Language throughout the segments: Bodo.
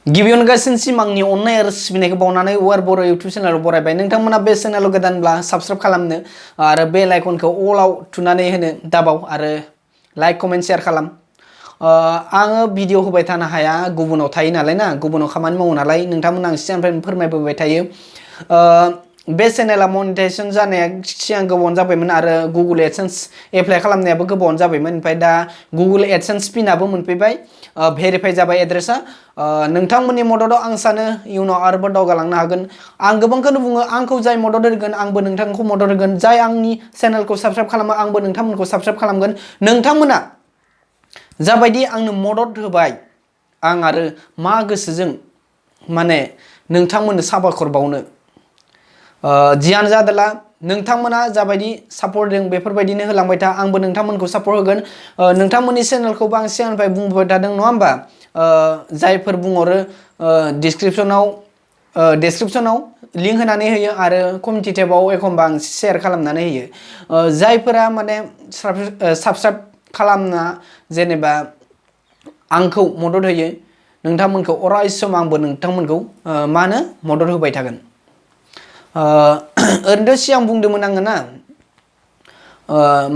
गिबियावनो गासिनसिम आंनि अननाय आरो सिबिनायखौ बावनानै वार बर' इउटिउब चेनेलाव बरायबाय। नोंथांमोना बे चेनेलाव गोदानब्ला साबस्क्राइब खालामनो आरो बेल आइकनखौ अलाव थुनानै होनो दाबाव आरो लाइक कमेन्ट शेयार खालाम। आङो भिडिअ होबाय थानो हाया, गुबुनाव थायो नालाय ना, गुबुनाव खामानि मावो नालाय, नोंथांमोना आं सिगांनिफ्रायनो फोरमायबोबाय थायो। बे चेनेला मनिटाइजेसन जानाया सिगां गोबावानो जाबायमोन आरो गुगल एडसेन्स एप्लाइ खालामनायाबो गोबावानो जाबायमोन। ओमफ्राय दा गुगल एडसेन्स पिनाबो मोनफैबाय, भेरिफाइ जाबाय एड्रेसा। नोंथांमोननि मददाव आं सानो इयुनाव आरोबाव दावगालांनो हागोन। आं गोबांखौनो बुङो, आंखौ जाय मदद होगोन आंबो नोंथांखौ मदद होगोन। जाय आंनि चेनेलखौ साबस्क्राइब खालामो आंबो नोंथांमोनखौ साबस्क्राइब खालामगोन। नोंथांमोना जाबायदि आंनो मदद होबाय, आं आरो मा गोसोजों माने नोंथांमोननो साबायखर बावनो। जियानो जादोला नोंथांमोना जाबायदि सापर्ट होदों बेफोरबायदिनो होलांबाय था, आंबो नोंथांमोनखौ सापर्ट होगोन। नोंथांमोननि चेनेलखौबो आं सिगांनिफ्राय बुंबोबाय थादों नङा होमबा? जायफोर बुंहरो डिसक्रिपसनाव लिंक होनानै होयो आरो कमिउनिटि टेबाव एखमबा आं शेयार खालामनानै होयो। जायफोरा माने साबस्क्राइब खालामना जेनेबा आंखौ मदद होयो, नोंथांमोनखौ अराय सम आंबो नोंथांमोनखौ मा होनो मदद होबाय थागोन। ओरैनोथ' सिगां बुंदोंमोन आङो ना,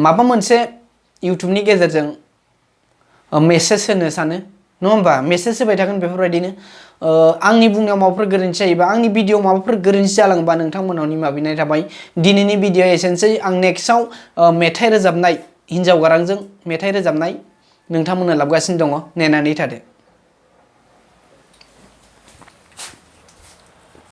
माबा मोनसे इउटुबनि गेजेरजों मेसेज होनो सानो नङा होमबा? मेसेज होबाय थागोन बेफोरबायदिनो। आंनि बुंनायाव माबाफोर गोरोन्थि जायोबा, आंनि भिडिअ माबाफोर गोरोन्थि जालांबा नोंथांमोनाव निमाहा बिनाय थाबाय। दिनैनि भिडिअ एसेनोसै। आं नेक्स्टआव मेथाइ रोजाबनाय, हिन्जाव गारांजों मेथाइ रोजाबनाय नोंथांमोननो लाबोगासिनो दङ, नेनानै थादो।